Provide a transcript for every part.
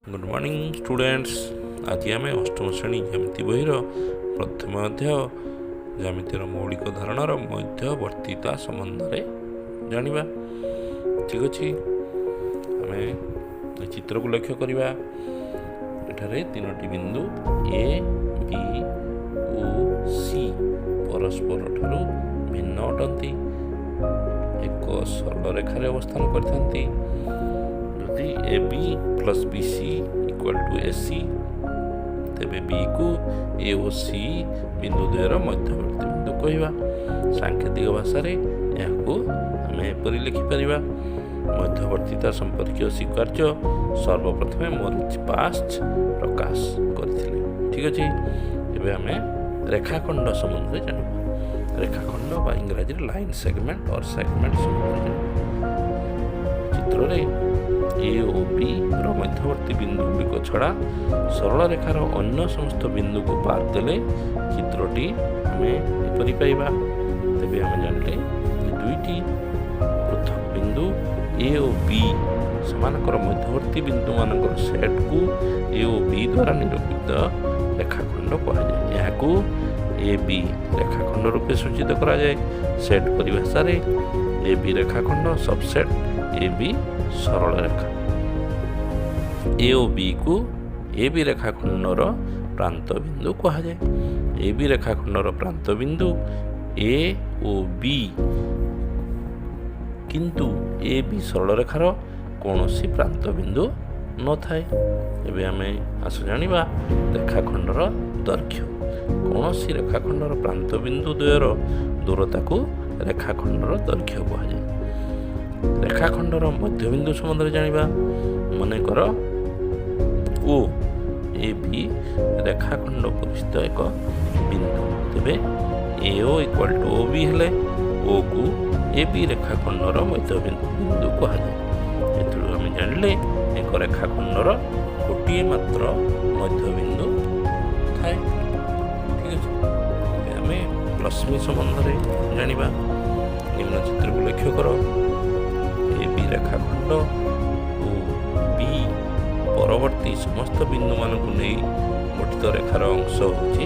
Good morning students. ଆଜି ଆମେ ଅଷ୍ଟମ ଶ୍ରେଣୀ ଜ୍ୟାମିତି ବହିର ପ୍ରଥମ ଅଧ୍ୟାୟ ଜ୍ୟାମିତିର ମୌଳିକ ଧାରଣାର ମଧ୍ୟବର୍ତ୍ତିତା ସମ୍ବନ୍ଧରେ ଜାଣିବା। ଠିକ୍ ଅଛି, ଆମେ ଏ ଚିତ୍ରକୁ ଲକ୍ଷ୍ୟ କରିବା। ଏଠାରେ ତିନୋଟି ବିନ୍ଦୁ ଏ, ବି ଓ ସି ପରସ୍ପର ଠାରୁ ଭିନ୍ନ ଅଟନ୍ତି, ଏକ ସରଳ ରେଖାରେ ଅବସ୍ଥାନ କରିଥାନ୍ତି। ଯଦି AB plus BC equal to AC, ତେବେ ବିକୁ ଏ ଓ ସି ବିନ୍ଦୁ ଦ୍ୱୟର ମଧ୍ୟବର୍ତ୍ତୀ ବିନ୍ଦୁ କହିବା। ସାଙ୍କେତିକ ଭାଷାରେ ଏହାକୁ ଆମେ ଏପରି ଲେଖିପାରିବା। ମଧ୍ୟବର୍ତ୍ତିତା ସମ୍ପର୍କୀୟ ସ୍ୱୀକାର୍ଯ୍ୟ ସର୍ବପ୍ରଥମେ ମୋରିଚ୍ ପାଶ୍ଚ ପ୍ରକାଶ କରିଥିଲେ। ଠିକ୍ ଅଛି, ଏବେ ଆମେ ରେଖାଖଣ୍ଡ ସମ୍ବନ୍ଧରେ ଜାଣିବା। ରେଖାଖଣ୍ଡ ବା ଇଂରାଜୀରେ ଲାଇନ୍ ସେଗମେଣ୍ଟ ଅର୍ ସେଗମେଣ୍ଟ ସମ୍ବନ୍ଧରେ ଜାଣିବା। ଚିତ୍ରରେ ଏ ଓ ବି ର ମଧ୍ୟବର୍ତ୍ତୀ ବିନ୍ଦୁ ଗୁଡ଼ିକ ଛଡ଼ା ସରଳ ରେଖାର ଅନ୍ୟ ସମସ୍ତ ବିନ୍ଦୁକୁ ବାଦ ଦେଲେ ଚିତ୍ରଟି ଆମେ ଏପରି ପାଇବା। ତେବେ ଆମେ ଜାଣିଲେ ଯେ ଦୁଇଟି ପୃଥକ ବିନ୍ଦୁ ଏ ଓ ବି, ସେମାନଙ୍କର ମଧ୍ୟବର୍ତ୍ତୀ ବିନ୍ଦୁମାନଙ୍କର ସେଟ୍କୁ ଏ ଓ ବି ଦ୍ୱାରା ନିରୂପିତ ରେଖାଖଣ୍ଡ କୁହାଯାଏ। ଏହାକୁ ଏ ବି ରେଖାଖଣ୍ଡ ରୂପେ ସୂଚିତ କରାଯାଏ। ସେଟ୍ ପରିଭାଷାରେ ଏ ବି ରେଖାଖଣ୍ଡ ସବସେଟ୍ ଏ ବି ସରଳ ରେଖା। ଏ ଓ ବିକୁ ଏ ବି ରେଖାଖଣ୍ଡର ପ୍ରାନ୍ତ ବିନ୍ଦୁ କୁହାଯାଏ। ଏ ବି ରେଖାଖଣ୍ଡର ପ୍ରାନ୍ତ ବିନ୍ଦୁ ଏ ଓ ବି, କିନ୍ତୁ ଏ ବି ସରଳ ରେଖାର କୌଣସି ପ୍ରାନ୍ତ ବିନ୍ଦୁ ନଥାଏ। ଏବେ ଆମେ ଆସ ଜାଣିବା ରେଖାଖଣ୍ଡର ଦୈର୍ଘ୍ୟ। କୌଣସି ରେଖାଖଣ୍ଡର ପ୍ରାନ୍ତ ବିନ୍ଦୁ ଦ୍ୱୟର ଦୂରତାକୁ ରେଖାଖଣ୍ଡର ଦୈର୍ଘ୍ୟ କୁହାଯାଏ। ରେଖାଖଣ୍ଡର ମଧ୍ୟବିନ୍ଦୁ ସମ୍ବନ୍ଧରେ ଜାଣିବା। ମନେକର ଓ ଏ ବି ରେଖାଖଣ୍ଡ ପରିସ୍ଥିତ ଏକ ବିନ୍ଦୁ, ତେବେ AO equal to OB ହେଲେ ଓକୁ ଏ ବି ରେଖାଖଣ୍ଡର ମଧ୍ୟବିନ୍ଦୁ କୁହାଯାଏ। ଏଥିରୁ ଆମେ ଜାଣିଲେ ଏକ ରେଖାଖଣ୍ଡର ଗୋଟିଏ ମାତ୍ର ମଧ୍ୟବିନ୍ଦୁ ଥାଏ। ଠିକ୍ ଅଛି, ଏବେ ଆମେ ରଶ୍ମି ସମ୍ବନ୍ଧରେ ଜାଣିବା। ନିମ୍ନ ଚିତ୍ରକୁ ଲକ୍ଷ୍ୟ କର। ଏ ବି ରେଖାଖଣ୍ଡ ଓ ବି ପରବର୍ତ୍ତୀ ସମସ୍ତ ବିନ୍ଦୁମାନଙ୍କୁ ନେଇ ଗଠିତ ରେଖାର ଅଂଶ ହେଉଛି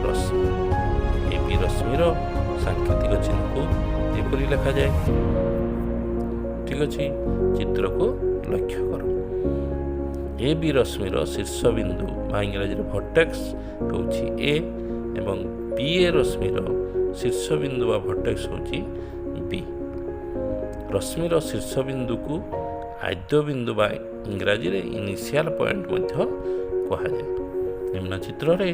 ରଶ୍ମି। ଏ ବି ରଶ୍ମିର ସାଙ୍କେତିକ ଚିହ୍ନକୁ ଏପରି ଲେଖାଯାଏ। ଠିକ୍ ଅଛି, ଚିତ୍ରକୁ ଲକ୍ଷ୍ୟ କର। ଏ ବି ରଶ୍ମିର ଶୀର୍ଷ ବିନ୍ଦୁ ବା ଇଂରାଜୀରେ ଭର୍ଟେକ୍ସ ହେଉଛି ଏ ଏବଂ ବି ଏ ରଶ୍ମିର ଶୀର୍ଷ ବିନ୍ଦୁ ବା ଭର୍ଟେକ୍ସ ହେଉଛି ବି। ରଶ୍ମିର ଶୀର୍ଷ ବିନ୍ଦୁକୁ ଆଦ୍ୟ ବିନ୍ଦୁ ବା ଇଂରାଜୀରେ ଇନିସିଆଲ ପଏଣ୍ଟ ମଧ୍ୟ କୁହାଯାଏ। ନିମ୍ନ ଚିତ୍ରରେ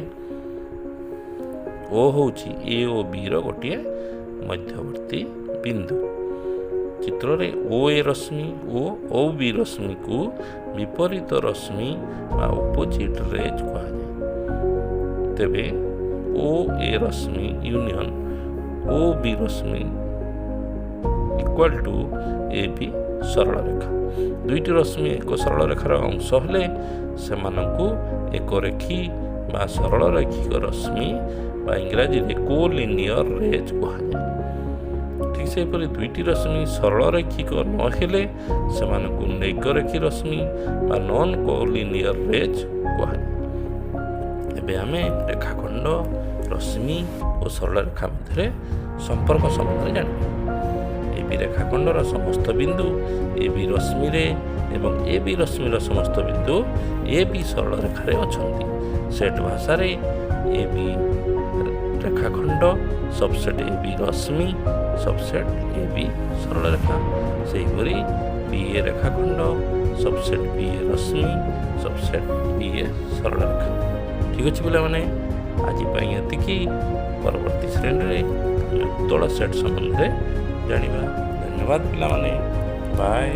ଓ ହେଉଛି ଏ ଓ ବିର ଗୋଟିଏ ମଧ୍ୟବର୍ତ୍ତୀ ବିନ୍ଦୁ। ଚିତ୍ରରେ ଓ ଏ ରଶ୍ମି ଓ ଓ ବି ରଶ୍ମିକୁ ବିପରୀତ ରଶ୍ମି ବା ଅପୋଜିଟ୍ ରେଜ୍ କୁହାଯାଏ। ତେବେ ଓ ଏ ରଶ୍ମି ୟୁନିୟନ ଓ ବି ରଶ୍ମି ଇକ୍ୱାଲ୍ ଟୁ ଏ ବି ସରଳ ରେଖା। ଦୁଇଟି ରଶ୍ମି ଏକ ସରଳ ରେଖାର ଅଂଶ ହେଲେ ସେମାନଙ୍କୁ ଏକ ରେଖୀ ବା ସରଳ ରୈଖିକ ରଶ୍ମି ବା ଇଂରାଜୀରେ କୋଲିନିୟର ରେଜ୍ କୁହାଯାଏ। ଠିକ୍ ସେହିପରି ଦୁଇଟି ରଶ୍ମି ସରଳ ରୈଖିକ ନହେଲେ ସେମାନଙ୍କୁ ନୈକରେଖୀ ରଶ୍ମି ବା ନନ୍ କୋଲିନିୟର ରେଜ୍ କୁହାଯାଏ। ଏବେ ଆମେ ରେଖାଖଣ୍ଡ, ରଶ୍ମି ଓ ସରଳ ରେଖା ମଧ୍ୟରେ ସମ୍ପର୍କ ସମ୍ବନ୍ଧରେ ଜାଣିବା। ଏ ବି ରେଖାଖଣ୍ଡର ସମସ୍ତ ବିନ୍ଦୁ ଏ ବି ରଶ୍ମିରେ ଏବଂ ଏ ବି ରଶ୍ମିର ସମସ୍ତ ବିନ୍ଦୁ ଏ ବି ସରଳ ରେଖାରେ ଅଛନ୍ତି। ସେଟ୍ ଭାଷାରେ ଏ ବି ରେଖାଖଣ୍ଡ ସବସେଟ୍ ଏ ବି ରଶ୍ମି ସବସେଟ୍ ଏ ବି ସରଳ ରେଖା। ସେହିପରି ବି ଏ ରେଖାଖଣ୍ଡ ସବସେଟ୍ ବି ଏ ରଶ୍ମି ସବସେଟ୍ ବି ଏ ସରଳ ରେଖା। ଠିକ୍ ଅଛି ପିଲାମାନେ, ଆଜି ପାଇଁ ଏତିକି। ପରବର୍ତ୍ତୀ ଶ୍ରେଣୀରେ ଆମେ ଉତ୍ତୋଳ ସେଟ୍ ସମ୍ବନ୍ଧରେ ଜାଣିବା। ଧନ୍ୟବାଦ ପିଲାମାନେ, ବାଏ।